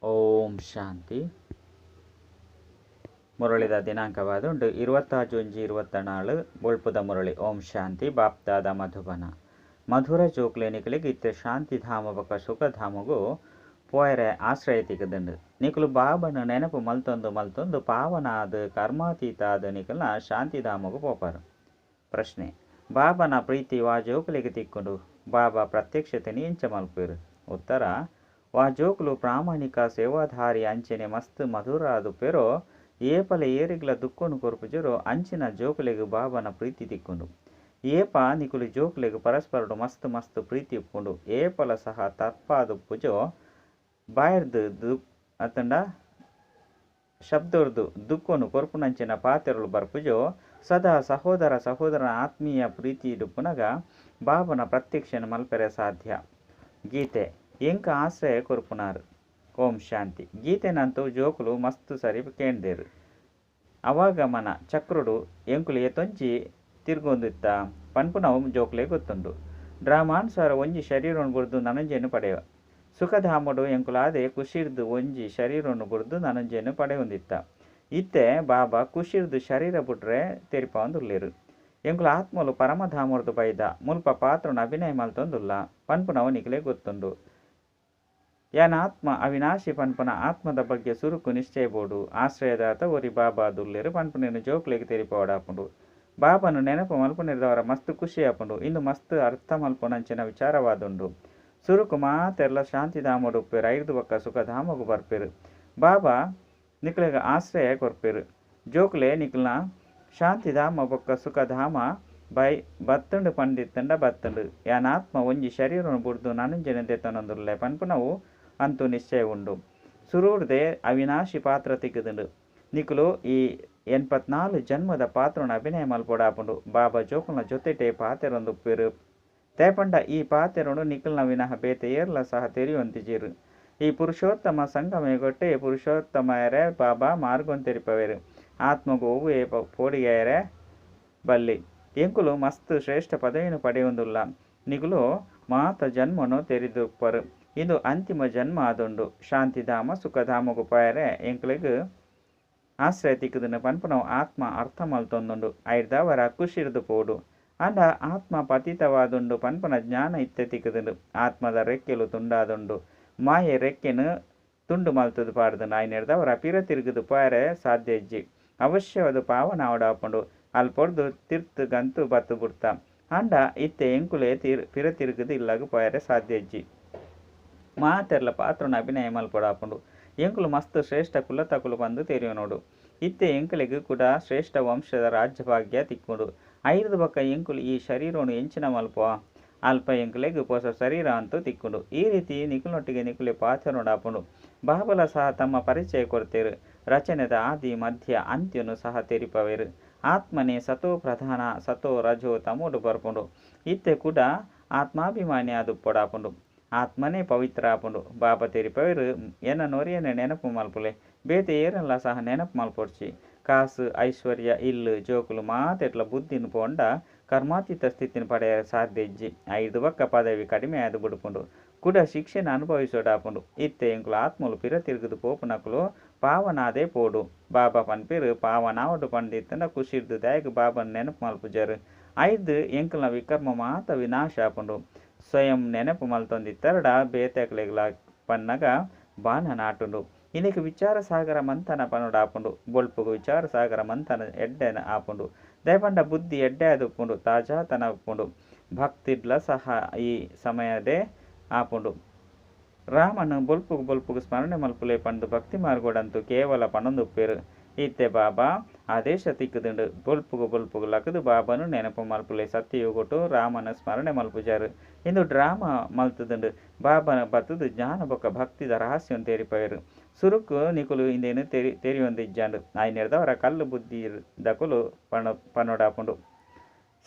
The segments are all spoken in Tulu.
ಓಂ ಶಾಂತಿ. ಮುರಳಿದ ದಿನಾಂಕವಾದುಂಡು 26/1/24 ಬೊಳ್ಪುದ ಮುರಳಿ. ಓಂ ಶಾಂತಿ. ಬಾಪ್ದಾದ ಮಧುಬನ ಮಧುರ ಜೋಕ್ಲೆ ನಿಕಲೆಗ್ ಇತ್ತೆ ಶಾಂತಿಧಾಮ ಬೊಕ ಸುಖಧಾಮಗು ಪೋಯರೆ ಆಶ್ರಯ ತಿಕ್ಕದುಂಡು. ನಿಕುಲು ಬಾಬನ ನೆನಪು ಮಲ್ತೊಂದು ಮಲ್ತೊಂದು ಪಾವನಾದ ಕರ್ಮಾತೀತಾದ ನಿಕಲ್ನ ಶಾಂತಿಧಾಮಗು ಪೋಪರು. ಪ್ರಶ್ನೆ: ಬಾಬನ ಪ್ರೀತಿ ವಾ ಜೋಕುಲೆಗ್ ತಿಕ್ಕುಂಡು? ಬಾಬಾ ಪ್ರತ್ಯಕ್ಷತೆನ್ ಎಂಚ ಮಲ್ಪೆರು? ಉತ್ತರ: ವಾ ಜೋಕುಲು ಪ್ರಾಮಾಣಿಕ ಸೇವಾಧಾರಿ ಅಂಚನೆ ಮಸ್ತ್ ಮಧುರಾದುಪ್ಪೆರೋ, ಏಪಲ ಏರೆಗ್ಲ ದುಃಖನು ಕೊರ್ಪುಜೆರೋ ಅಂಚಿನ ಜೋಕುಲೆಗ್ ಬಾಬನ ಪ್ರೀತಿ ತಿಕ್ಕುಂಡು. ಏಪ ನಿಕುಲು ಜೋಕುಲೆಗ್ ಪರಸ್ಪರಡು ಮಸ್ತ್ ಮಸ್ತ್ ಪ್ರೀತಿ ಉಪ್ಪುಂಡು, ಏಪಲ ಸಹ ತಪ್ಪಾದುಪ್ಪುಜೋ, ಬಾಯಿರ್ದು ಅತ್ತಂಡ ಶಬ್ದರ್ದು ದುಃಖನು ಕೊರ್ಪುನಂಚಿನ ಪಾತೆರಲು ಬರ್ಪುಜೋ, ಸದಾ ಸಹೋದರ ಸಹೋದರನ ಆತ್ಮೀಯ ಪ್ರೀತಿ ಇಡುಪ್ಪುನಗ ಬಾಬನ ಪ್ರತ್ಯಕ್ಷನ ಮಲ್ಪೆರೆ ಸಾಧ್ಯ. ಗೀತೆ ಎಂಕ ಆಶ್ರಯ ಕೊರ್ಪುನಾರು. ಓಂ ಶಾಂತಿ. ಗೀತೆನಂತೂ ಜೋಕುಲು ಮಸ್ತ್ ಸರಿ ಕೇಂದೇರು. ಅವಾಗಮನ ಚಕ್ರಡು ಎಂಕುಲು ಏತೊಂಜಿ ತಿರ್ಗೊಂದಿತ್ತ ಪನ್ಪುನವು ಜೋಕುಲೆ ಗೊತ್ತುಂಡು. ಡ್ರಾಮಾನುಸಾರ ಒಂಜಿ ಶರೀರವನ್ನು ಬುಡ್ದು ನನೊಂಜೆನ್ ಪಡೆಯುವ. ಸುಖಧಾಮಡು ಎಂಕುಲಾದೆ ಖುಷಿರ್ದು ಒಂಜಿ ಶರೀರವನ್ನು ಬುಡ್ದು ನನೊಂಜೆನ್ ಪಡೆಯೊಂದಿತ್ತ. ಇತ್ತೆ ಬಾಬಾ ಖುಷಿರ್ದು ಶರೀರ ಬುಡ್ರೆ ತೆರಿಪಾವೊಂದುಲ್ಲೆರು. ಎಂಕುಲು ಆತ್ಮಲು ಪರಮಧಾಮರ್ದು ಬೈದ ಮುಲ್ಪ ಪಾತ್ರನ ಅಭಿನಯ ಮಲ್ತೊಂದುಲ್ಲ ಪನ್ಪುನವು ನಿಕಲೆ ಗೊತ್ತುಂಡು. ಯಾನ್ ಆತ್ಮ ಅವಿನಾಶಿ ಪನ್ಪುನ ಆತ್ಮದ ಬಗ್ಗೆ ಸುರುಕು ನಿಶ್ಚಯ ಬೋಡು. ಆಶ್ರಯದಾತ ಒರಿ ಬಾಬಾ ದುಲ್ಲೆರು ಪನ್ಪುನೇನು ಜೋಕುಲೆಗ್ ತೆರಿಪಾವಡಾಪುಂಡು. ಬಾಬನು ನೆನಪು ಮಲ್ಪುನೆರ್ದವರ ಮಸ್ತ್ ಖುಷಿ ಆಪುಂಡು. ಇಂದು ಮಸ್ತ್ ಅರ್ಥ ಮಲ್ಪುನಂಚಿನ ವಿಚಾರವಾದುಂಡು. ಸುರುಕು ಮಾತೆರ್ಲ ಶಾಂತಿಧಾಮಡು ಉಪ್ಪೆರು, ಐರ್ದು ಬೊಕ್ಕ ಸುಖಧಾಮಗು ಬರ್ಪೆರು. ಬಾಬಾ ನಿಕಲೆಗ್ ಆಶ್ರಯ ಕೊರ್ಪೆರು. ಜೋಕುಲೆ ನಿಕಲ್ನ ಶಾಂತಿಧಾಮ ಬೊಕ್ಕ ಸುಖಧಾಮ ಬೈ ಬತ್ತುಂಡು ಪಂಡಿತ್ತಂಡ ಬತ್ತುಂಡು. ಯಾನ್ ಆತ್ಮ ಒಂಜಿ ಶರೀರವನ್ನು ಬುಡ್ದು ನನೊಂಜೆನ್ ದೆತೊನೊಂದುಲ್ಲೆ ಪನ್ಪುನವು ಅಂತೂ ನಿಶ್ಚಯ ಉಂಡು. ಸುರೂರ್ದೆ ಅವಿನಾಶಿ ಪಾತ್ರ ತಿಕ್ಕುದುಂಡು. ನಿಕುಲು ಈ 84 ಜನ್ಮದ ಪಾತ್ರನ ಅಭಿನಯ ಮಲ್ಪೊಡಾಪುಂಡು. ಬಾಬಾ ಜೋಕುಲ್ನ ಜೊತೆಟೆ ಪಾತೆರೊಂದುಪ್ಪೆರು. ತೇಪಂಡ ಈ ಪಾತೆರೊಡು ನಿಕಲ್ನ ವಿನಃ ಬೇತೆ ಏರ್ಲ ಸಹ ತೆರಿಯೊಂತಿಜೆರು. ಈ ಪುರುಷೋತ್ತಮ ಸಂಗಮಯುಗಟ್ಟೆ ಪುರುಷೋತ್ತಮಯರೇ ಬಾಬಾ ಮಾರ್ಗನ್ ತೆರಿಪವೆರು. ಆತ್ಮಗು ಒವ್ವೇ ಪೋಡಿಗೆಯರೆ ಬಲ್ಲಿ. ಎಂಕುಲು ಮಸ್ತ್ ಶ್ರೇಷ್ಠ ಪದವಿಯನ್ನು ಪಡೆಯೊಂದುಲ್ಲ. ನಿಕುಲು ಮಾತ ಜನ್ಮನು ತೆರಿದುಪ್ಪರು. ಇಂದು ಅಂತಿಮ ಜನ್ಮ ಆದುಂಡು. ಶಾಂತಿಧಾಮ ಸುಖಧಾಮಗು ಪೋಯರೆ ಎಂಕುಲೆಗ್ ಆಶ್ರಯ ತಿಕ್ಕುದುಂಡು ಪನ್ಪುನವು ಆತ್ಮ ಅರ್ಥ ಮಲ್ತೊಂದುಂಡು. ಐರ್ದಾವರ ಖುಷಿರ್ದು ಪೋಡು. ಆಂಡ ಆತ್ಮ ಪತಿತವಾದುಂಡು ಪನ್ಪುನ ಜ್ಞಾನ ಇತ್ತೆ ತಿಕ್ಕುದುಂಡು. ಆತ್ಮದ ರೆಕ್ಕೆಲು ತುಂಡಾದುಂಡು. ಮಾಯೆ ರೆಕ್ಕೆನು ತುಂಡು ಮಲ್ತದು ಪಾಡ್ದುಂಡು. ಐನೆರ್ದಾವರ ಪಿರ ತಿರುಗುದು ಪೋಯರೆ ಸಾಧ್ಯ ಇಜ್ಜಿ. ಅವಶ್ಯವಾದ ಪಾವನ ಆವಡಾಪುಂಡು. ಅಲ್ಪೊರ್ದು ತಿರ್ತ್ ಗಂತು ಬತ್ತು ಬುಡ್ತ. ಆಂಡ ಇತ್ತೆ ಎಂಕುಲೆ ಪಿರ ತಿರುಗುದು ಇಲ್ಲಗ್ ಪೋಯರೆ ಸಾಧ್ಯ ಇಜ್ಜಿ. ಮಾತೆರ್ಲ ಪಾತ್ರನ ಅಭಿನಯ ಮಲ್ಪೊಡಾಪುಂಡು. ಎಂಕುಲು ಮಸ್ತ್ ಶ್ರೇಷ್ಠ ಕುಲತಕುಲು ಪಂದು ತೆರಿಯೊನೋಡು. ಇತ್ತೆ ಎಂಕಲೆಗ್ ಕೂಡ ಶ್ರೇಷ್ಠ ವಂಶದ ರಾಜ್ಯಭಾಗ್ಯ ತಿಕ್ಕುಂಡು. ಐರ್ದು ಬೊಕ್ಕ ಎಂಕುಲು ಈ ಶರೀರವನ್ನು ಎಂಚಿನ ಮಲ್ಪುವ? ಅಲ್ಪ ಎಂಕಲೆಗ್ ಪೊಸ ಶರೀರ ಅಂತೂ ತಿಕ್ಕುಂಡು. ಈ ರೀತಿ ನಿಕುಲ್ನೊಟ್ಟಿಗೆ ನಿಕುಲೆ ಪಾತೆರೊಡಾಪುಂಡು. ಬಾಬಲ ಸಹ ತಮ್ಮ ಪರಿಚಯ ಕೊರ್ತೆರು. ರಚನೆದ ಆದಿ ಮಧ್ಯ ಅಂತ್ಯನು ಸಹ ತೆರಿಪವೆರು. ಆತ್ಮನೇ ಸತೋ ಪ್ರಧಾನ ಸತೋ ರಜೋ ತಮೋಡು ಬರ್ಪುಂಡು. ಇತ್ತೆ ಕೂಡ ಆತ್ಮಾಭಿಮಾನಿ ಆದುಪ್ಪೊಡಾಪುಂಡು. ಆತ್ಮನೇ ಪವಿತ್ರ ಆಪುಂಡು. ಬಾಬಾ ತೆರಿಪವೆರು ಎನ್ನ ನೊರಿಯನೆ ನೆನಪು ಮಲ್ಪುಲೆ, ಬೇತೆ ಏರನ್ಲ ಸಹ ನೆನಪು ಮಲ್ಪೊಡ್ಚಿ. ಕಾಸು ಐಶ್ವರ್ಯ ಇಲ್ಲು ಜೋಕುಲು ಮಾತೆಟ್ಲ ಬುದ್ಧಿನ ಪೋಂಡ ಕರ್ಮಾತೀತ ಸ್ಥಿತಿನ ಪಡೆಯರೆ ಸಾಧ್ಯ ಇಜ್ಜಿ. ಐದು ಬೊಕ್ಕ ಪದವಿ ಕಡಿಮೆ ಆದ್ ಬುಡುಪುಂಡು. ಕೂಡ ಶಿಕ್ಷೆನ ಅನುಭವಿಸೋಡಾಪುಂಡು. ಇತ್ತೆ ಎಂಕುಲು ಆತ್ಮಲು ಪಿರ ತಿರುಗುದು ಪೋಪುನಕುಲು ಪಾವನಾದೇ ಪೋಡು. ಬಾಬಾ ಪನ್ಪೆರು ಪಾವನಾವಡು ಪಂಡಿತ್ತಂಡ ಖುಷಿರ್ದು ದಾಯೆಗ್ ಬಾಬನ್ ನೆನಪು ಮಲ್ಪುಜರು. ಐದು ಎಂಕಲ್ನ ವಿಕರ್ಮ ಮಾತ ವಿನಾಶ ಆಪುಂಡು. ಸ್ವಯಂ ನೆನಪು ಮಲ್ತೊಂದಿತ್ತರಡ ಬೇತೆಕ್ಲೆಗ್ಲ ಪನ್ನಗ ಬಾಣ ನಾಟುಂಡು. ಇನ್ನಕ್ಕೆ ವಿಚಾರ ಸಾಗರ ಮಂಥನ ಪನೊಡಾಪುಂಡು. ಬೊಳ್ಪುಗು ವಿಚಾರ ಸಾಗರ ಮಂಥನ ಎಡ್ಡೆ ಆಪುಂಡು. ದಯಪಂಡ ಬುದ್ಧಿ ಎಡ್ಡೆ ಆದುಪ್ಪುಂಡು, ತಾಜಾತನ ಉಪ್ಪುಂಡು. ಭಕ್ತಿಡ್ಲ ಸಹ ಈ ಸಮಯದೇ ಆಪುಂಡು. ರಾಮನು ಬೊಲ್ಪುಗು ಬೊಲ್ಪುಗು ಸ್ಮರಣೆ ಮಲ್ಪುಲೆ ಪಂದು ಭಕ್ತಿ ಮಾರ್ಗೊಡಂತೂ ಕೇವಲ ಪನೊಂದುಪ್ಪೆರು. ಇತ್ತೆ ಬಾಬಾ ಆದೇಶ ತಿಕ್ಕುದುಂಡು. ಬೊಲ್ಪುಗು ಬೊಲ್ಪುಗು ಲಕುದು ಬಾಬನು ನೆನಪು ಮಲ್ಪುಲೆ. ಸತ್ಯಯುಗೊಟು ರಾಮನ ಸ್ಮರಣೆ ಮಲ್ಪುಜಾರು. ಇಂದು ಡ್ರಾಮಾ ಮಲ್ತುದುಂಡು. ಬಾಬನ ಬತ್ತುದು ಜ್ಞಾನ ಬೊಕ್ಕ ಭಕ್ತಿದ ರಹಸ್ಯನ್ ತೆರಿಪವೆರು. ಸುರುಕು ನಿಕುಲು ಇಂದೇನು ತೆರಿಯೊಂದಿಜ್ಜಾಂಡು. ಆಯ್ನೆರ್ದವರ ಕಲ್ಲು ಬುದ್ಧಿ ದಕುಲು ಪನೊಡಾಪುಂಡು.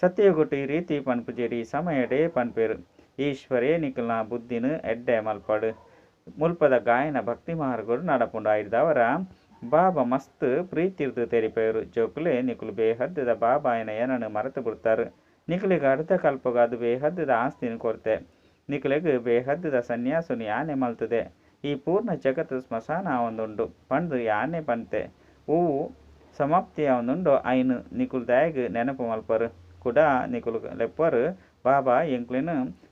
ಸತ್ಯಯುಗೊಟು ಈ ರೀತಿ ಪನ್ಪುಜೆರಿ ಸಮಯಡೇ ಪನ್ಪೆರು. ಈಶ್ವರೇ ನಿಕಲ್ನ ಬುದ್ಧಿನ ಎಡ್ಡೆ ಮಲ್ಪಡು. ಮುಲ್ಪದ ಗಾಯನ ಭಕ್ತಿ ಮಾರ್ಗಡು ನಡಪುಂಡು. ಐರ್ದವರ ಬಾಬಾ ಮಸ್ತ್ ಪ್ರೀತಿರ್ದು ತೆರಿಪೆರು. ಜೋಕುಲೆ ನಿಕುಲು ಬೇಹದ್ದದ ಬಾಬಾಯನ ಏನನ್ನು ಮರೆತು ಬಿಡ್ತಾರೆ. ನಿಕುಲೆಗ್ ಅರ್ಧ ಕಲ್ಪಗಾದು ಬೇಹದ್ದದ ಆಸ್ತಿನ ಕೊರ್ತೆ. ನಿಕುಲೆಗ್ ಬೇಹದ್ದದ ಸನ್ಯಾಸನು ಯಾನೆ ಮಲ್ತದೆ. ಈ ಪೂರ್ಣ ಜಗತ್ತು ಸ್ಮಶಾನ ಆವೊಂದುಂಡು ಪಂದ್ ಯಾನೆ ಪಂತೆ. ಒವು ಸಮಾಪ್ತಿ ಆವೊಂದುಂಡು ಐನ್ ನಿಕುಲು ದಾಯೆಗ್ ನೆನಪು ಮಲ್ಪರು. ಕುಡ ನಿಕುಲು ಲೆಪ್ಪರು ಬಾಬಾ ಎಂಕ್ಲೆನ್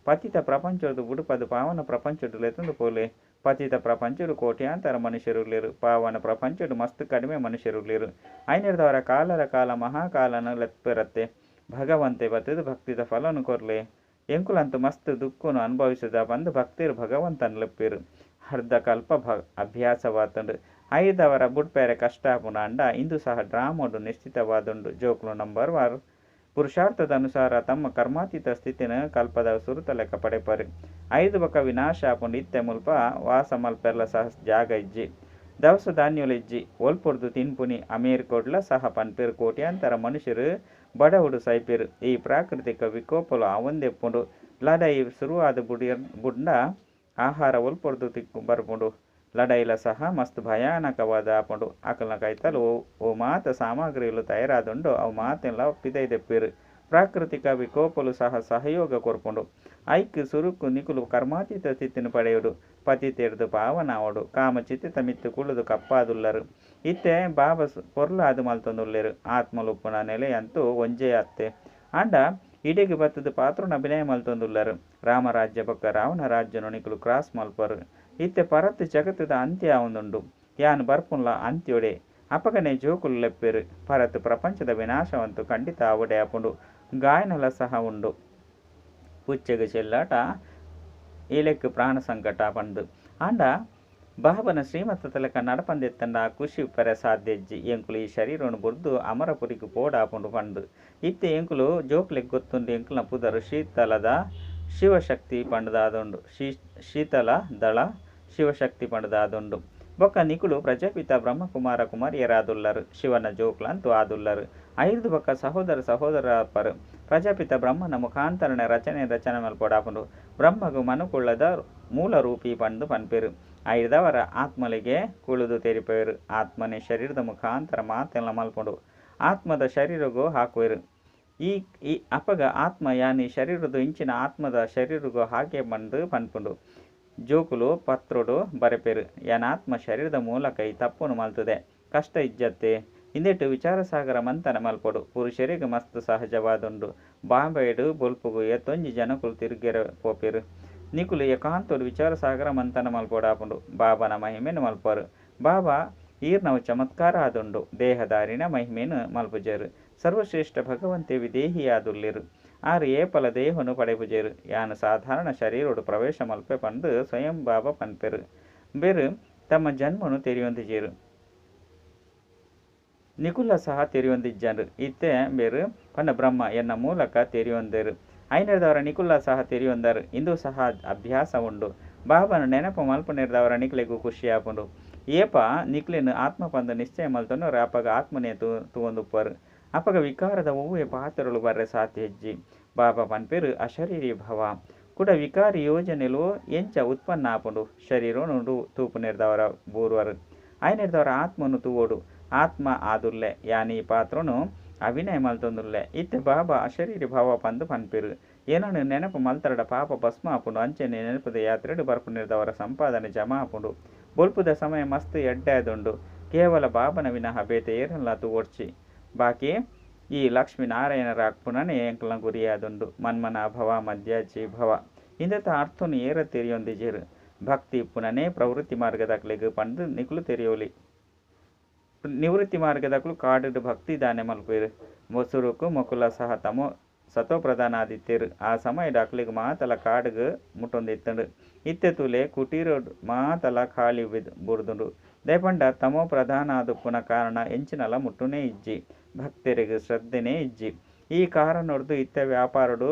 ಪತಿತ ಪ್ರಪಂಚೊಡ್ದು ಬುಡುಪದು ಪಾವನ ಪ್ರಪಂಚೊಡು ಲೆತೊಂದು ಪೋಲೆ. ಪತಿತ ಪ್ರಪಂಚೊಡು ಕೋಟ್ಯಾಂತರ ಮನುಷ್ಯರುಲ್ಲೆರ್, ಪಾವನ ಪ್ರಪಂಚೊಡು ಮಸ್ತ್ ಕಡಿಮೆ ಮನುಷ್ಯರುಲ್ಲೆರ್. ಐನೆರ್ದವರ ಕಾಲರ ಕಾಲ ಮಹಾಕಾಲನ ಲೆಪ್ಪೆರತ್ತೆ. ಭಗವಂತೆ ಬತ್ತುದು ಭಕ್ತಿದ ಫಲನು ಕೊರ್ಲೆ. ಎಂಕುಲಂತೂ ಮಸ್ತ್ ದುಃಖನು ಅನುಭವಿಸುದ ಪಂದ್ ಭಕ್ತರು ಭಗವಂತನ ಲೆಪ್ಪೆರು. ಅರ್ಧ ಕಲ್ಪ ಅಭ್ಯಾಸವಾತುಂಡು. ಐದವರ ಬುಡ್ಪೆರೆ ಕಷ್ಟ ಆಪುಂಡು ಅಂಡ ಇಂದು ಸಹ ಡ್ರಾಮೊಡು ನಿಶ್ಚಿತವಾದುಂಡು. ಜೋಕುಲು ನಂಬರ್ ವಾರ್ ಪುರುಷಾರ್ಥದ ಅನುಸಾರ ತಮ್ಮ ಕರ್ಮಾತೀತ ಸ್ಥಿತಿನ ಕಲ್ಪದ ಸುರುತ ಲೆಕ್ಕ ಪಡೆಪರು. ಐದು ಬೊಕ ವಿನಾಶ ಆಪುಂಡು. ಇತ್ತೆ ಮುಲ್ಪ ವಾಸ ಮಲ್ಪೆರ್ಲ ಸಹ ಜಾಗ ಇಜ್ಜಿ, ದವಸ ಧಾನ್ಯಲು ಇಜ್ಜಿ, ಒಲ್ಪೊಡ್ದು ತಿನ್ಪುನಿ. ಅಮೇರಿಕೊಡ್ಲ ಸಹ ಪನ್ಪೆರ್ ಕೋಟ್ಯಾಂತರ ಮನುಷ್ಯರು ಬಡವುಡು ಸೈಪೆರು. ಈ ಪ್ರಾಕೃತಿಕ ವಿಕೋಪಲು ಆವೊಂದೆಪ್ಪುಂಡು. ಲಡಾಯಿ ಶುರುವಾದ ಬುಡ್ಂಡ ಆಹಾರ ಒಲ್ಪೊಡ್ದು ತಿಕ್ಕು ಬರ್ಪುಂಡು. ಲಡಾಯಿಲ ಸಹ ಮಸ್ತ್ ಭಯಾನಕವಾದ ಆಪುಂಡು. ಅಕಲ್ನ ಕೈತಲ್ ಓ ಮಾತ ಸಾಮಗ್ರಿಲು ತಯಾರಾದುಂಡು ಅವು ಮಾತೆಲ್ಲ ಪಿದೈದೆಪ್ಪೆರು. ಪ್ರಾಕೃತಿಕ ವಿಕೋಪಲು ಸಹ ಸಹಯೋಗ ಕೊರ್ಪುಂಡು. ಐಕ್ ಸುರುಕು ನಿಕುಲು ಕರ್ಮಾತೀತ ಸ್ಥಿತಿನ ಪಡೆಯೊಡು. ಪತಿತೆರ್ದು ಪಾವನ ಆವೊಡು. ಕಾಮಚಿತೆತ ಮಿತ್ತ್ ಕುಳ್ಳುದು ಕಪ್ಪಾದುಲ್ಲರು. ಇತ್ತೆ ಬಾಬಾ ಪೊರ್ಲಾದ್ ಮಲ್ತೊಂದುಲ್ಲೆರ್. ಆತ್ಮಲುಪ್ಪುನ ನೆಲೆಯಂತೂ ಒಂಜೇ ಅತ್ತೆ. ಆಂಡ ಇಡೆಗ್ ಬತ್ತುದು ಪಾತ್ರನ ಅಭಿನಯ ಮಲ್ತೊಂದುಲ್ಲರು. ರಾಮರಾಜ್ಯ ಬೊಕ್ಕ ರಾವಣ ರಾಜ್ಯನು ನಿಕುಲು ಕ್ರಾಸ್ ಮಲ್ಪರು. ಇತ್ತೆ ಪರತ್ ಜಗತ್ತುದ ಅಂತ್ಯ ಆವೊಂದುಂಡು. ಯಾನ್ ಬರ್ಪುನ್ಲ ಅಂತ್ಯೊಡೆ. ಅಪಗನೆ ಜೋಕುಲು ಲೆಪ್ಪೆರು. ಪರತ್ ಪ್ರಪಂಚದ ವಿನಾಶವಂತೂ ಖಂಡಿತ ಆವೊಡೆ ಆಪುಂಡು. ಗಾಯನಲ ಸಹ ಉಂಡು. ಪುಚ್ಚೆಗ್ ಚೆಲ್ಲಾಟ ಇಲೆಕ್ ಪ್ರಾಣ ಸಂಕಟ ಪಂದ್. ಆಂಡ ಬಾಬನ ಶ್ರೀಮತದ ಲೆಕ್ಕ ನಡಪಂದೆತ್ತಂಡ ಖುಷಿ ಇಪ್ಪರೆ ಸಾಧ್ಯ ಇಜ್ಜಿ. ಎಂಕುಲು ಈ ಶರೀರನು ಬುಡ್ದು ಅಮರಪುರಿಗೆ ಪೋಡಾಪುಂಡು ಪಂದ್. ಇತ್ತೆ ಎಂಕುಲು ಜೋಕ್ಲೆಗ್ ಗೊತ್ತುಂಡು ಎಂಕಲ್ನ ಪುದರ್ ಶೀತಲದ ಶಿವಶಕ್ತಿ ಪಂಡ್ದಾದುಂಡು. ಶೀತಲ ದಳ ಶಿವಶಕ್ತಿ ಪಂಡ್ದಾದುಂಡು. ಬೊಕ್ಕ ನಿಕುಲು ಪ್ರಜಾಪಿತ ಬ್ರಹ್ಮಕುಮಾರ ಕುಮಾರಿಯರಾದುಲ್ಲರು. ಶಿವನ ಜೋಕ್ಲಂತೂ ಆದುಲ್ಲರು. ಐರ್ದ್ ಬೊಕ್ಕ ಸಹೋದರ ಸಹೋದರರಾಪರು. ಪ್ರಜಾಪಿತ ಬ್ರಹ್ಮನ ಮುಖಾಂತರನೆ ರಚನೆ ರಚನೆ ಮಲ್ಪೊಡಾಪುಂಡು. ಬ್ರಹ್ಮಗು ಮನುಕುಲದ ಮೂಲ ರೂಪಿ ಪಂದ್ ಪನ್ಪೆರು. ಐರ್ದವರ ಆತ್ಮಲಿಗೆ ಕುಳುದು ತೆರಿಪೆರು. ಆತ್ಮನೆ ಶರೀರದ ಮುಖಾಂತರ ಮಾತೆಲ್ಲ ಮಲ್ಪುಂಡು. ಆತ್ಮದ ಶರೀರಗು ಹಾಕುವೆರು. ಈ ಈ ಅಪಗ ಆತ್ಮ ಯಾನಿ ಶರೀರದ ಇಂಚಿನ ಆತ್ಮದ ಶರೀರಗು ಹಾಗೆ ಪಂದ್ ಪನ್ಪುಂಡು. ಜೋಕುಲು ಪತ್ರೊಡು ಬರೆಪೆರು. ಯಾನಾತ್ಮ ಶರೀರದ ಮೂಲಕ ಈ ತಪ್ಪುನು ಮಲ್ತುದೆ. ಕಷ್ಟ ಇಜ್ಜತ್ತೆ. ಇಂದೆಟ್ ವಿಚಾರಸಾಗರ ಮಂಥನ ಮಲ್ಪೊಡು. ಪುರುಷೆರೆಗ್ ಮಸ್ತ್ ಸಹಜವಾದುಂಡು. ಬಾಂಬೆಡ್ ಬೊಲ್ಪುಗು ಏತೊಂಜಿ ಜನಕುಲು ತಿರುಗೆರೆ ಪೋಪೆರ್. ನಿಕುಲು ಏಕಾಂತೊಡು ವಿಚಾರಸಾಗರ ಮಂಥನ ಮಲ್ಪೊಡಾಪುಂಡು. ಬಾಬಾನ ಮಹಿಮೆನ್ ಮಲ್ಪರು. ಬಾಬಾ ಈರ್ನವು ಚಮತ್ಕಾರ ಆದುಂಡು. ದೇಹದಾರಿನ ಮಹಿಮೆನ್ ಮಲ್ಪುಜೆರ್. ಸರ್ವಶ್ರೇಷ್ಠ ಭಗವಂತೆ ವಿದೇಹಿಯಾದುಲ್ಲೆರ್. ಆರ್ ಏಪಲ ದೇಹನು ಪಡೆಪುಜೆರ್. ಯಾನ್ ಸಾಧಾರಣ ಶರೀರೊಡು ಪ್ರವೇಶ ಮಲ್ಪೆ ಪಂದ್ ಸ್ವಯಂ ಬಾಬಾ ಪನ್ಪೆರ್. ಬೇರ್ ತಮ್ಮ ಜನ್ಮನು ತೆರಿಯೊಂದಿಜೆರ್. ನಿಕುಲ ಸಹ ತೆರಿಯೊಂದಿಜ್ಜಂಡ್. ಇತ್ತೆ ಬೇರ್ ಪಂಡ ಬ್ರಹ್ಮ ಎನ್ನ ಮೂಲಕ ತೆರಿಯೊಂದೆರ್. ಐನೆರ್ದವರ ನಿಕುಲ ಸಹ ತೆರಿಯೊಂದರ್. ಇಂದು ಸಹ ಅಭ್ಯಾಸ ಉಂಡು. ಬಾಬಾನ ನೆನಪು ಮಲ್ಪುನೆರ್ದವರ ನಿಕ್ಲೆಗ್ ಖುಷಿ ಆಪುಂಡು. ಏಪ ನಿಕ್ಲೆನ್ ಆತ್ಮ ಪಂದ್ ನಿಶ್ಚಯ ಮಲ್ತೊನರ ಅಪಗ ಆತ್ಮನೇ ತೂವೊಂದುಪ್ಪರು. ಅಪಗ ವಿಕಾರದ ಒವ್ವೇ ಪಾತ್ರಗಳು ಬರ್ರೆ ಸಾಧ್ಯ ಇಜ್ಜಿ. ಬಾಬಾ ಪನ್ಪೆರ್ ಅಶರೀರಿ ಭವ. ಕುಡ ವಿಕಾರಿ ಯೋಜನೆಲು ಎಂಚ ಉತ್ಪನ್ನ ಆಪುಂಡು. ಶರೀರನು ತೂಪುನೆರ್ದವರ ಬೂರ್ವರು. ಐನೆರ್ದವರ ಆತ್ಮನು ತೂವೊಡು. ಆತ್ಮ ಆದುಲ್ಲೆ. ಯಾನ್ ಈ ಪಾತ್ರನು ಅಭಿನಯ ಮಲ್ತೊಂದುಲ್ಲೆ. ಇತ್ತೆ ಬಾಬಾ ಅಶರೀರಿ ಭವ ಪಂದ್ ಪನ್ಪೆರ್. ಏನನ್ನು ನೆನಪು ಮಲ್ತರಡ ಪಾಪ ಭಸ್ಮ ಆಪುಂಡು. ಅಂಚನೆ ನೆನಪುದ ಯಾತ್ರೆಡ್ ಬರ್ಪುನೆರ್ದವರ ಸಂಪಾದನೆ ಜಮಾ ಆಪುಂಡು. ಬೊಲ್ಪುದ ಸಮಯ ಮಸ್ತ್ ಎಡ್ಡೆ ಆದುಂಡು. ಕೇವಲ ಬಾಬನ ವಿನಃ ಬೇತೆ ಏರೆನ್ಲಾ ತೂವೊಡ್ಚಿ. ಬಾಕಿ ಈ ಲಕ್ಷ್ಮೀ ನಾರಾಯಣರಾಗ್ಪುನನೇ ಎಂಕಲ್ನ ಗುರಿಯಾದುಂಡು. ಮನ್ಮನಾಭವ ಮಧ್ಯಾಜಿ ಭವ ಇಂದೆತ ಅರ್ಥನು ಏರ ತೆರಿಯೊಂದಿಜೆರ್. ಭಕ್ತಿ ಇಪ್ಪುನನೇ ಪ್ರವೃತ್ತಿ ಮಾರ್ಗದಕ್ಲೆಗ್ ಪಂದ್ ನಿಕುಲು ತೆರಿಯೊಲಿ. ನಿವೃತ್ತಿ ಮಾರ್ಗದಕುಲು ಕಾಡುಡು ಭಕ್ತಿ ದಾನೆ ಮಲ್ಪುವೆರ್. ಸುರುಕು ಮೊಕುಲ ಸಹ ತಮೋ ಸತೋ ಪ್ರಧಾನ ಆದಿತ್ತೆರ್. ಆ ಸಮಯಡ್ ಅಕ್ಲೆಗ್ ಮಾತಲ ಕಾಡುಗ್ ಮುಟ್ಟೊಂದಿತ್ತುಂಡು. ಇತ್ತೆ ತೂಲೆ ಕುಟೀರಡ್ ಮಾತಲ ಖಾಲಿ ಬುರ್ದುಂಡು. ದಾಯೆ ಪಂಡ ತಮೋ ಪ್ರಧಾನ ಆದುಪ್ಪುನ ಕಾರಣ ಎಂಚಿನಲ ಮುಟ್ಟುನೇ ಇಜ್ಜಿ. ಭಕ್ತೆರೆಗ್ ಶ್ರದ್ಧೆನೇ ಇಜ್ಜಿ. ಈ ಕಾರಣೊರ್ದು ಇತ್ತೆ ವ್ಯಾಪಾರಡ್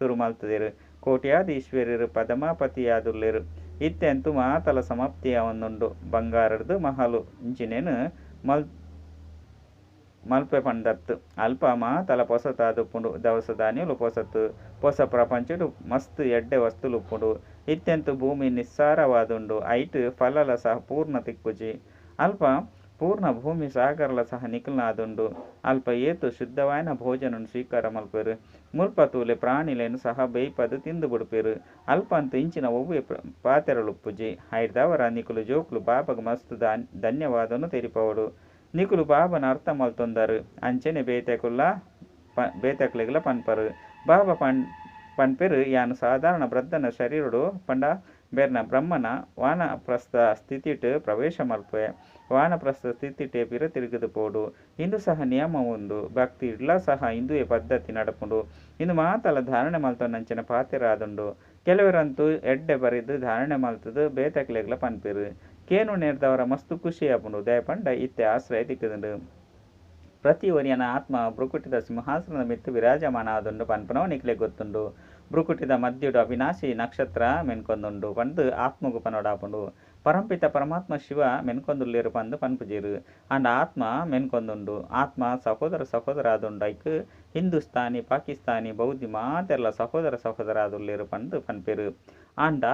ಸುರು ಮಲ್ತುದೆರ್. ಕೋಟ್ಯಾಧೀಶ್ವರೆರ್ ಪದಮಾಪತಿಯಾದುಲ್ಲೆರ್. ಇತ್ತೆ ಅಂತೂ ಮಾತಲ ಸಮಾಪ್ತಿ ಆವೊಂದುಂಡು. ಬಂಗಾರರ್ದ್ ಮಹಲು ಇಂಚಿನೆನ್ ಮಲ್ಪೆ ಪಂದತ್ತ್. ಅಲ್ಪ ಮಾತಲ ಪೊಸತಾದ್ ಉಪ್ಪುಂಡು. ದವಸ ಧಾನ್ಯಲು ಪೊಸತ್. ಪೊಸ ಪ್ರಪಂಚಡ್ ಮಸ್ತ್ ಎಡ್ಡೆ ವಸ್ತುಲು ಉಪ್ಪುಂಡು. ಇತ್ತೆಂತೂ ಭೂಮಿ ನಿಸ್ಸಾರವಾದುಂಡು. ಐಟ್ ಫಲಲ ಸಹ ಪೂರ್ಣ ತಿಕ್ಕುಜಿ. ಅಲ್ಪ ಪೂರ್ಣ ಭೂಮಿ ಸಾಗರಲ ಸಹ ನಿಕಲ್ನ ಆದುಂಡು. ಅಲ್ಪ ಏತು ಶುದ್ಧವಾಯಿನ ಭೋಜನನ್ ಸ್ವೀಕಾರ ಮಲ್ಪೆರು. ಮುಲ್ಪ ತೂಲೆ ಪ್ರಾಣಿಲೆನ್ ಸಹ ಬೇಯ್ಪದು ತಿಂದು ಬುಡ್ಪೆರು. ಅಲ್ಪಂತು ಇಂಚಿನ ಒವ್ವೆ ಪಾತೆರಲುಪ್ಪುಜಿ. ಐಡ್ದಾವರ ನಿಕುಲು ಜೋಕುಲು ಬಾಬಾಗ್ ಮಸ್ತ್ ಧನ್ಯವಾದನು ತೆರಿಪಾವೊಡು. ನಿಕುಲು ಬಾಬನ ಅರ್ಥ ಮಲ್ತೊಂದರು. ಅಂಚನೆ ಬೇತೆಕುಲೆಗ್ಲ ಪನ್ಪರು. ಬಾಬಾ ಪನ್ಪೆರು ಯಾನ್ ಸಾಧಾರಣ ವೃದ್ಧನ ಶರೀರಡು ಪಂಡ ಬೆರ್ನ ಬ್ರಹ್ಮನ ವಾನಪ್ರಸ್ಥ ಸ್ಥಿತಿಟ್ ಪ್ರವೇಶ ಮಲ್ಪುವೆ. ವಾನಪ್ರಸ್ಥ ಸ್ಥಿತಿಟೇ ಪಿರ ತಿರುಗದು ಪೋಡು. ಇಂದು ಸಹ ನಿಯಮ ಉಂಡು. ಭಕ್ತಿ ಇಡ್ಲ ಸಹ ಇಂದುವೆ ಪದ್ಧತಿ ನಡಪುಂಡು. ಇಂದು ಮಾತಲ ಧಾರಣೆ ಮಲ್ತೊನಂಚಿನ ಪಾತೆರ ಆದುಂಡು. ಕೆಲವರಂತೂ ಎಡ್ಡೆ ಬರಿದು ಧಾರಣೆ ಮಲ್ತದು ಬೇತೆಕ್ಲೆಗ್ಲ ಪನ್ಪೆರು. ಕೇನುನೇರ್ದವರ ಮಸ್ತ್ ಖುಷಿ ಆಪುಂಡು. ದಯಪಂಡ ಇತ್ತೆ ಆಶ್ರಯ ತಿಕ್ಕುದುಂಡು. ಪ್ರತಿ ಒರಿಯನ ಆತ್ಮ ಭ್ರುಕುಟಿದ ಸಿಂಹಾಸನದ ಮಿತ್ತ್ ವಿರಾಜಮಾನ ಆದುಂಡು ಪನ್ಪುನವು ನಿಕ್ಲೆಗ್ ಗೊತ್ತುಂಡು. ಭ್ರುಕುಟಿದ ಮಧ್ಯಡು ಅವಿನಾಶಿ ನಕ್ಷತ್ರ ಮೆನ್ಕೊಂದುಂಡು ಪಂದ್ ಆತ್ಮಗ್ ಪನೊಡಾಪುಂಡು. ಪರಂಪಿತ ಪರಮಾತ್ಮ ಶಿವ ಮೆನ್ಕೊಂದುಲ್ಲೆರ್ ಪಂದ್ ಪನ್ಪುಜೆರ್. ಆಂಡ ಆತ್ಮ ಮೆನ್ಕೊಂದುಂಡು. ಆತ್ಮ ಸಹೋದರ ಸಹೋದರ ಆದುಂಡು. ಐಕ್ ಹಿಂದೂಸ್ತಾನಿ, ಪಾಕಿಸ್ತಾನಿ, ಬೌದ್ಧಿ ಮಾತೆರ್ಲ ಸಹೋದರ ಸಹೋದರ ಆದುಲ್ಲೆರ್ ಪಂದ್ ಪನ್ಪೆರ್. ಆಂಡ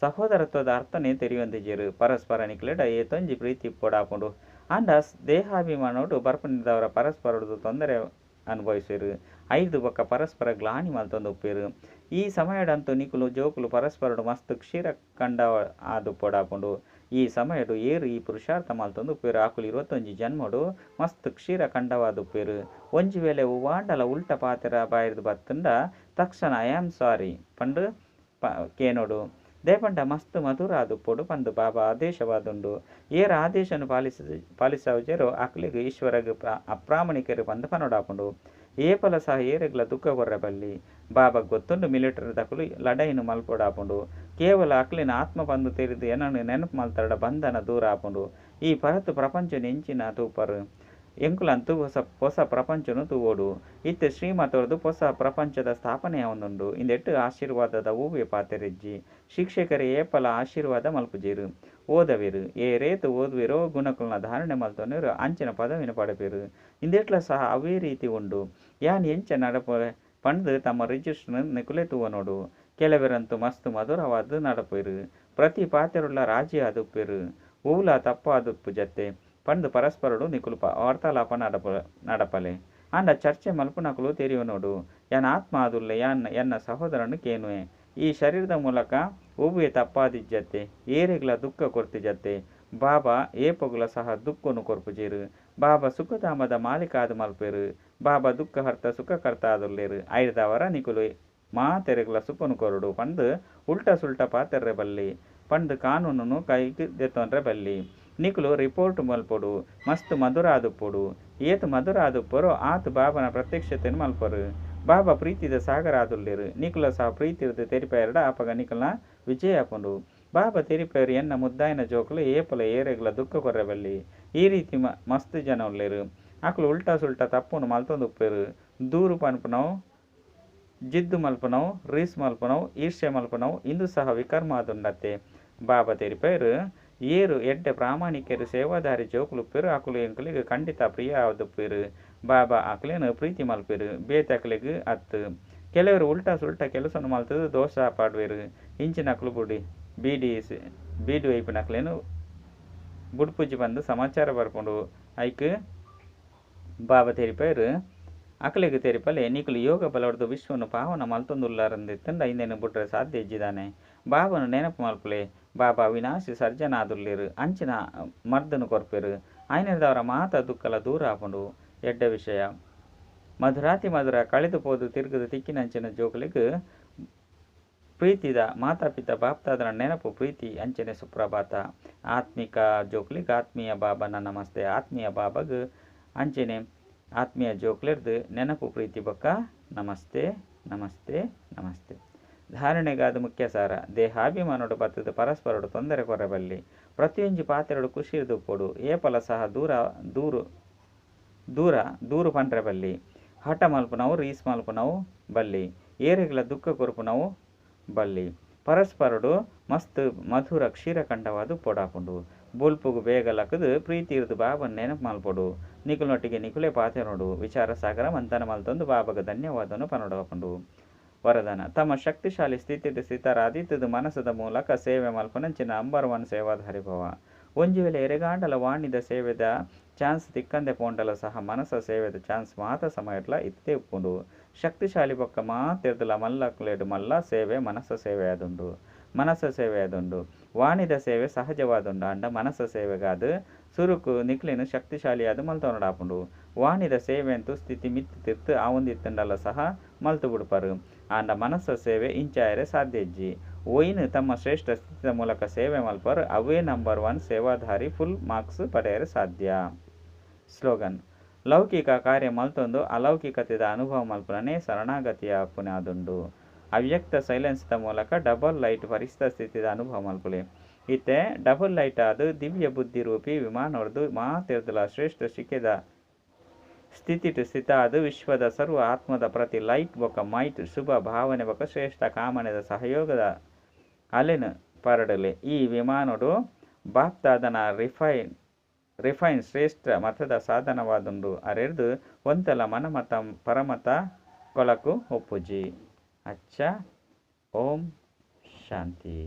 ಸಹೋದರತ್ವದ ಅರ್ಥನೇ ತೆರಿಯೊಂದಿಜೆರ್. ಪರಸ್ಪರ ನಿಕ್ಲೆಡ ಏತೊಂಜಿ ಪ್ರೀತಿ ಇಪ್ಪೊಡಾಪುಂಡು. ಆಂಡ ದೇಹಾಭಿಮಾನೋಡು ಬರ್ಪುನಿದವರ ಪರಸ್ಪರಡು ತೊಂದರೆ ಅನುಭವಿಸುವೆರು. ಐದು ಬೊಕ್ಕ ಪರಸ್ಪರ ಗ್ಲಾನಿ ಮಲ್ತೊಂದು ಉಪ್ಪೆರು. ಈ ಸಮಯಡಂತೂ ನಿಕುಲು ಜೋಕುಲು ಪರಸ್ಪರಡು ಮಸ್ತ್ ಕ್ಷೀರ ಕಂಡ ಆದುಪ್ಪೊಡಾಪುಂಡು. ಈ ಸಮಯಡು ಏರು ಈ ಪುರುಷಾರ್ಥ ಮಲ್ತೊಂದು ಉಪ್ಪೆರು. ಆಕುಲು 21 ಜನ್ಮಡು ಮಸ್ತ್ ಕ್ಷೀರ ಕಂಡವಾದುಪ್ಪೆರು. ಒಂಜಿ ವೇಳೆ ಒವ್ವಾಂಡಲ ಉಲ್ಟ ಪಾತೆರ ಬಾಯಿರ್ದ್ ಬತ್ತುಂಡ ತಕ್ಷಣ I am sorry ಪಂಡು ಕೇನೋಡು. ದೇಪಂಡ ಮಸ್ತ್ ಮಧುರ ಆದುಪ್ಪೊಡು ಪಂದು ಬಾಬಾ ಆದೇಶವಾದುಂಡು. ಏರ್ ಆದೇಶನು ಪಾಲಿಸಾವುಜೆರೋ ಅಕ್ಲೆಗ್ ಈಶ್ವರಗ್ ಅಪ್ರಾಮಾಣಿಕರು ಪಂದು ಪನೊಡಾಪುಂಡು. ಏಪಲ ಸಹ ಏರೆಗ್ಲ ದುಃಖ ಕೊರ್ರೆ ಬಲ್ಲಿ. ಬಾಬಾ ಗೊತ್ತುಂಡು ಮಿಲಿಟರಿ ದಕುಲು ಲಡಾಯಿನ್ ಮಲ್ಪೊಡಾಪುಂಡು. ಕೇವಲ ಅಕ್ಲೆನ ಆತ್ಮ ಪಂದು ತೆರಿದು ಎನನು ನೆನಪು ಮಲ್ತರಡ ಬಂಧನ ದೂರ ಆಪುಂಡು. ಈ ಪರತ್ ಪ್ರಪಂಚನ ಎಂಚಿನ ತೂಪರು. ಎಂಕುಲಂತೂ ಹೊಸ ಪ್ರಪಂಚನು ತೂವೋಡು. ಇತ್ತೆ ಶ್ರೀಮತೊರ್ದು ಹೊಸ ಪ್ರಪಂಚದ ಸ್ಥಾಪನೆ ಆವೊಂದುಂಡು. ಇಂದೆಟ್ ಆಶೀರ್ವಾದದ ಒವ್ವೆ ಪಾತೆರಿಜ್ಜಿ. ಶಿಕ್ಷಕರೇ ಏಪಲ ಆಶೀರ್ವಾದ ಮಲ್ಪುಜೆರು. ಓದವೆರು. ಏರೇತು ಓದುವೆರೋ ಗುಣಕುಲ್ನ ಧಾರಣೆ ಮಲ್ತೊನೆರು ಅಂಚಿನ ಪದವಿನ ಪಡೆಪೆರು. ಇಂದೆಟ್ಲ ಸಹ ಅವೇ ರೀತಿ ಉಂಡು. ಯಾನ್ ಎಂಚ ನಡಪ ಪಂದು ತಮ್ಮ ರಿಜಿಸ್ಟರ್ ನಿಕುಲೆ ತೂವನೋಡು. ಕೆಲವರಂತೂ ಮಸ್ತ್ ಮಧುರವಾದ ನಡಪೆರು. ಪ್ರತಿ ಪಾತೆರುಳ್ಳ ರಾಜಿ ಆದುಪ್ಪೆರು. ಓವುಲ ತಪ್ಪಾದುಪ್ಪುಜತ್ತೆ ಪಂದು ಪರಸ್ಪರಡು ನಿಕುಲು ವಾರ್ತಾಲಾಪ ನಡಪಲೆ. ಆಂಡ ಚರ್ಚೆ ಮಲ್ಪುನಕುಲು ತೆರಿಯೊನೋಡು. ಯಾನ್ ಆತ್ಮ ಆದುಲ್ಲೆ ಯಾನ್ ಎನ್ನ ಸಹೋದರನು ಕೇನುವೆ. ಈ ಶರೀರದ ಮೂಲಕ ಒವ್ವೆ ತಪ್ಪಾದಿಜ್ಜತ್ತೆ. ಏರೆಗ್ಲ ದುಃಖ ಕೊರ್ತಿಜತ್ತೆ. ಬಾಬಾ ಏಪೊಗುಲ ಸಹ ದುಃಖನು ಕೊರ್ಪುಜೆರು. ಬಾಬಾ ಸುಖಧಾಮದ ಮಾಲೀಕ ಆದ್ ಮಲ್ಪೆರು. ಬಾಬಾ ದುಃಖ ಹರ್ತ ಸುಖ ಕರ್ತ ಆದುಲ್ಲೆರು. ಐರ್ದಾವರ ನಿಕುಲು ಮಾತೆರೆಗ್ಲ ಸುಖನು ಕೊರಡು ಪಂದು ಉಲ್ಟಾ ಸುಲ್ಟಾ ಪಾತೆರ್ರೆ ಬಲ್ಲಿ. ಪಂದು ಕಾನೂನನ್ನು ಕೈಗೆ ದೆತ್ತೊನ್ರೆ ಬಲ್ಲಿ. ನಿಕುಲು ರಿಪೋರ್ಟ್ ಮಲ್ಪೊಡು. ಮಸ್ತ್ ಮಧುರ ಆದುಪ್ಪೊಡು. ಏತ್ ಮಧುರ ಆದುಪ್ಪರೋ ಆತ್ ಬಾಬನ ಪ್ರತ್ಯಕ್ಷತೆಯನ್ನು ಮಲ್ಪರು. ಬಾಬಾ ಪ್ರೀತಿದ ಸಾಗರ ಆದುಲ್ಲೆರು. ನಿಕುಲ ಸಹ ಪ್ರೀತಿರ್ದು ತೆರಿಪಾಯರ್ಡ ಅಪಗ ನಿಕುಲ್ನ ವಿಜಯ ಆಪುಂಡು. ಬಾಬಾ ತೆರಿಪಾಯರು ಎನ್ನ ಮುದ್ದಾಯಿನ ಜೋಕುಲು ಏಪಲ ಏರೆಗ್ಲ ದುಃಖ ಕೊರ್ರೆ ಬಲ್ಲಿ. ಈ ರೀತಿ ಮಸ್ತ್ ಜನ ಉಲ್ಲೆರು. ಅಕುಲು ಉಲ್ಟಾ ಸುಲ್ಟಾ ತಪ್ಪುನು ಮಲ್ತೊಂದು ಉಪ್ಪೆರು. ದೂರು ಪನ್ಪುನವು, ಜಿದ್ದು ಮಲ್ಪುನವು, ರೀಸ್ ಮಲ್ಪುನವು, ಈರ್ಷೆ ಮಲ್ಪುನವು ಇಂದು ಸಹ ವಿಕರ್ಮ ಆದುಂಡತ್ತೆ. ಬಾಬಾ ತೆರಿಪಾಯರು ಏರು ಎಡ್ಡೆ ಪ್ರಾಮಾಣಿಕರು ಸೇವಾದಾರಿ ಜೋಕುಲುಪ್ಪೆರು ಅಕುಲು ಎಂಕುಲೆಗ್ ಖಂಡಿತ ಪ್ರಿಯ ಆದುಪ್ಪೆರು. ಬಾಬಾ ಅಕ್ಲೆನ್ ಪ್ರೀತಿ ಮಲ್ಪೆರು. ಬೇತೆ ಅಕ್ಲೆಗ್ ಅತ್ತು. ಕೆಲವರು ಉಲ್ಟಾ ಸುಲ್ಟಾ ಕೆಲಸನು ಮಲ್ತದು ದೋಷ ಪಾಡುವೆರು. ಇಂಚಿನಕುಲು ಬುಡಿ ಬೀಡಿ ಬೀಡಿ ಒಯ್ಪಿನಕ್ಲೆನ್ ಬುಡ್ಪುಜಿ ಪಂದು ಸಮಾಚಾರ ಬರ್ಪುಂಡು. ಐಕ್ ಬಾಬಾ ತೆರಿಪಾಯರು ಅಕ್ಲೆಗ್ ತೆರಿಪಲೆ ನಿಕುಲು ಯೋಗ ಬಲವರ್ದು ವಿಶ್ವನು ಪಾವನ ಮಲ್ತೊಂದುಲ್ಲಾರಂದಿತ್ತಂಡ ಇಂದೆನ್ ಬುಡ್ರೆ ಸಾಧ್ಯ ಇಜ್ಜಿದಾನೆ. ಬಾಬನು ನೆನಪು ಮಲ್ಪಲೆ. ಬಾಬಾ ವಿನಾಶಿ ಸರ್ಜನಾದುಲ್ಲೆರು. ಅಂಚಿನ ಮರ್ದನು ಕೊರ್ಪೆರು. ಆಯ್ನೆರ್ದವರ ಮಾತ ದುಃಖಲ ದೂರ ಆಪುಂಡು. ಎಡ್ಡೆ ವಿಷಯ. ಮಧುರಾತಿ ಮಧುರ ಕಳೆದು ಪೋದು ತಿರುಗದು ತಿಕ್ಕಿನಂಚಿನ ಜೋಕುಲೆಗ್ ಪ್ರೀತಿದ ಮಾತಾಪಿತ ಬಾಪ್ತಾದನ ನೆನಪು ಪ್ರೀತಿ ಅಂಚನೆ ಸುಪ್ರಭಾತ. ಆತ್ಮಿಕ ಜೋಕುಲೆಗ್ ಆತ್ಮೀಯ ಬಾಬನ ನಮಸ್ತೆ. ಆತ್ಮೀಯ ಬಾಬಗ್ ಅಂಚನೆ ಆತ್ಮೀಯ ಜೋಕ್ಲೆರ್ದು ನೆನಪು ಪ್ರೀತಿ ಬೊಕ್ಕ ನಮಸ್ತೆ ನಮಸ್ತೆ ನಮಸ್ತೆ. ಧಾರಣೆಗಾದ ಮುಖ್ಯ ಸಾರ. ದೇಹಾಭಿಮಾನೋಡು ಬತ್ತದ ಪರಸ್ಪರಡು ತೊಂದರೆ ಕೊರಬಲ್ಲಿ. ಪ್ರತಿಯೊಂಜಿ ಪಾತೆರಡು ಖುಷಿರ್ದುಪ್ಪೊಡು. ಏಪಲ ಸಹ ದೂರ ದೂರು ದೂರ ದೂರು ಪಂಡ್ರೆ ಬಲ್ಲಿ. ಹಠ ಮಲ್ಪುನವು ರೀಸ್ ಮಲ್ಪುನವು ಬಲ್ಲಿ. ಏರೆಗ್ಲ ದುಃಖ ಕೊರ್ಪುನವು ಬಲ್ಲಿ. ಪರಸ್ಪರಡು ಮಸ್ತ್ ಮಧುರ ಕ್ಷೀರಖಂಡವಾದ ಪೊಡಾಪುಂಡು. ಬೊಲ್ಪುಗು ಬೇಗ ಲಕ್ಕದು ಪ್ರೀತಿ ಇರ್ದು ಬಾಬನ್ ನೆನಪು ಮಲ್ಪೊಡು. ನಿಕುಲ್ನೊಟ್ಟಿಗೆ ನಿಕುಲೆ ಪಾತೆರೊಡು. ವಿಚಾರ ಸಾಗರ ಮಂಥನ ಮಲ್ತೊಂದು ಬಾಬಗ ಧನ್ಯವಾದನು ಪನೊಡಾಪುಂಡು. ವರದಾನ. ತಮ್ಮ ಶಕ್ತಿಶಾಲಿ ಸ್ಥಿತಿಡ್ ಸ್ಥಿತರಾದಿತ್ತದು ಮನಸ್ಸದ ಮೂಲಕ ಸೇವೆ ಮಲ್ಪುನಂಚಿನ ನಂಬರ್ 1 ಸೇವಾಧಾರಿ ಭವ. ಒಂಜಿ ವೇಳೆ ಎರೆಗಾಂಡಲ ವಾಣಿದ ಸೇವೆದ ಚಾನ್ಸ್ ತಿಕ್ಕಂದೆ ಪೋಂಡಲ ಸಹ ಮನಸ ಸೇವೆದ ಚಾನ್ಸ್ ಮಾತ ಸಮಯಡ್ಲ ಇತ್ತೇ ಉಪ್ಪುಂಡು. ಶಕ್ತಿಶಾಲಿ ಬೊಕ್ಕ ಮಾತೆರ್ದಲ ಮಲ್ಲಕ್ಲೆಡ್ ಮಲ್ಲ ಸೇವೆ ಮನಸ ಸೇವೆ ಆದುಂಡು. ಮನಸ ಸೇವೆ ಆದುಂಡು. ವಾಣಿದ ಸೇವೆ ಸಹಜವಾದುಂಡು. ಆಂಡ ಮನಸ ಸೇವೆಗಾದ್ ಸುರುಕು ನಿಕ್ಲೆನ್ ಶಕ್ತಿಶಾಲಿಯಾದ್ ಮಲ್ತೊನೊಡಾಪುಂಡು. ವಾಣಿದ ಸೇವೆ ಅಂತೂ ಸ್ಥಿತಿ ಮಿತ್ತ್ ತಿರ್ತ್ ಆವೊಂದಿತ್ತ್ಂಡಲ ಸಹ ಮಲ್ತ್ ಬುಡ್ಪರ್. ಆಂಡ ಮನಸ ಸೇವೆ ಇಂಚ ಆಯೆರೆ ಸಾಧ್ಯ ಇಜ್ಜಿ. ಒಯಿನ್ ತಮ್ಮ ಶ್ರೇಷ್ಠ ಸ್ಥಿತಿದ ಮೂಲಕ ಸೇವೆ ಮಲ್ಪರ್ ಅವ್ವೇ ನಂಬರ್ ಒನ್ ಸೇವಾಧಾರಿ ಫುಲ್ ಮಾರ್ಕ್ಸ್ ಪಡೆಯರೆ ಸಾಧ್ಯ. ಸ್ಲೋಗನ್, ಲೌಕಿಕ ಕಾರ್ಯ ಮಲ್ತೊಂದು ಅಲೌಕಿಕತೆದ ಅನುಭವ ಮಲ್ಪುನನೇ ಶರಣಾಗತಿಯ ಆಪುನಾದುಂಡು. ಅವ್ಯಕ್ತ ಸೈಲೆನ್ಸ್ ದ ಮೂಲಕ ಡಬಲ್ ಲೈಟ್ ಫರಿಷ್ಠ ಸ್ಥಿತಿದ ಅನುಭವ ಮಲ್ಪುಲೆ. ಇತ್ತೆ ಡಬಲ್ ಲೈಟ್ ಆದ್ ದಿವ್ಯ ಬುದ್ಧಿ ರೂಪಿ ವಿಮಾನೊರ್ದು ಮಾತೆರ್ದಲ ಶ್ರೇಷ್ಠ ಶಿಖೆದ ಸ್ಥಿತಿಟ್ ಸ್ಥಿತ ಆದ್ ವಿಶ್ವದ ಸರ್ವ ಆತ್ಮದ ಪ್ರತಿ ಲೈಟ್ ಬೊಕ ಮೈಟ್ ಶುಭ ಭಾವನೆ ಬೊಕ ಶ್ರೇಷ್ಠ ಕಾಮನೆದ ಸಹಯೋಗದ ಅಲೆನ್ ಪರಡಲೆ. ಈ ವಿಮಾನೊಡು ಬಾಪ್ತಾದನ ರಿಫೈನ್ ರಿಫೈನ್ ಶ್ರೇಷ್ಠ ಮತದ ಸಾಧನವಾದುಂಡು. ಅರೆರ್ದ್ ಒಂತೆಲ ಮನಮತ ಪರಮತ ಕೊಳಕು ಉಪ್ಪುಜಿ. ಅಚ್ಚ ಓಂ ಶಾಂತಿ.